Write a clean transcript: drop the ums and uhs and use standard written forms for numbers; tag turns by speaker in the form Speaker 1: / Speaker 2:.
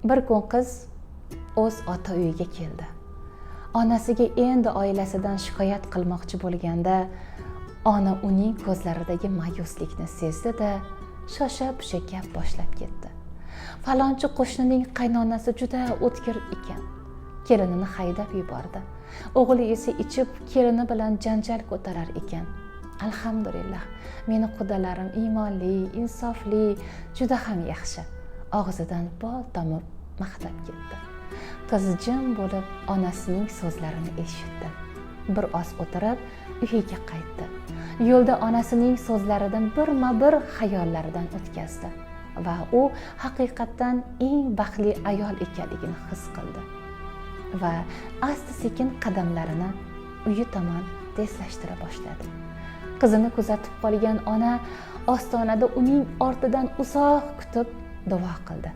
Speaker 1: Bir kun qiz o'z ota uyiga keldi. Onasiga endi oilasidan shikoyat qilmoqchi bo'lganda, ona uning ko'zlaridagi ma'yuslikni sezdi-da, shosha pisha gap boshlab ketdi. Falonchi qo'shnining qaynonasi juda o'tkir ekan. Kelinini haydab yubordi. O'g'li esa ichib, kelini bilan janjal ko'tarar ekan. Alhamdulillah, meni qudalarim iymonli, insofli, juda ham yaxshi. Og'zidan bol tomib maqtab ketdi. Qiz jim bo'lib onasining so'zlarini eshitdi. Bir oz o'tirib uyiga qaytdi. Yo'lda onasining so'zlaridan birma-bir xayollaridan o'tkazdi va u haqiqatdan eng baxtli ayol ekanligini his qildi va asta-sekin qadamlarini uyi tomon tezlashtira boshladi. Qizini kuzatib qolgan ona ostonada uning ortidan uzoq kutib duo qildi.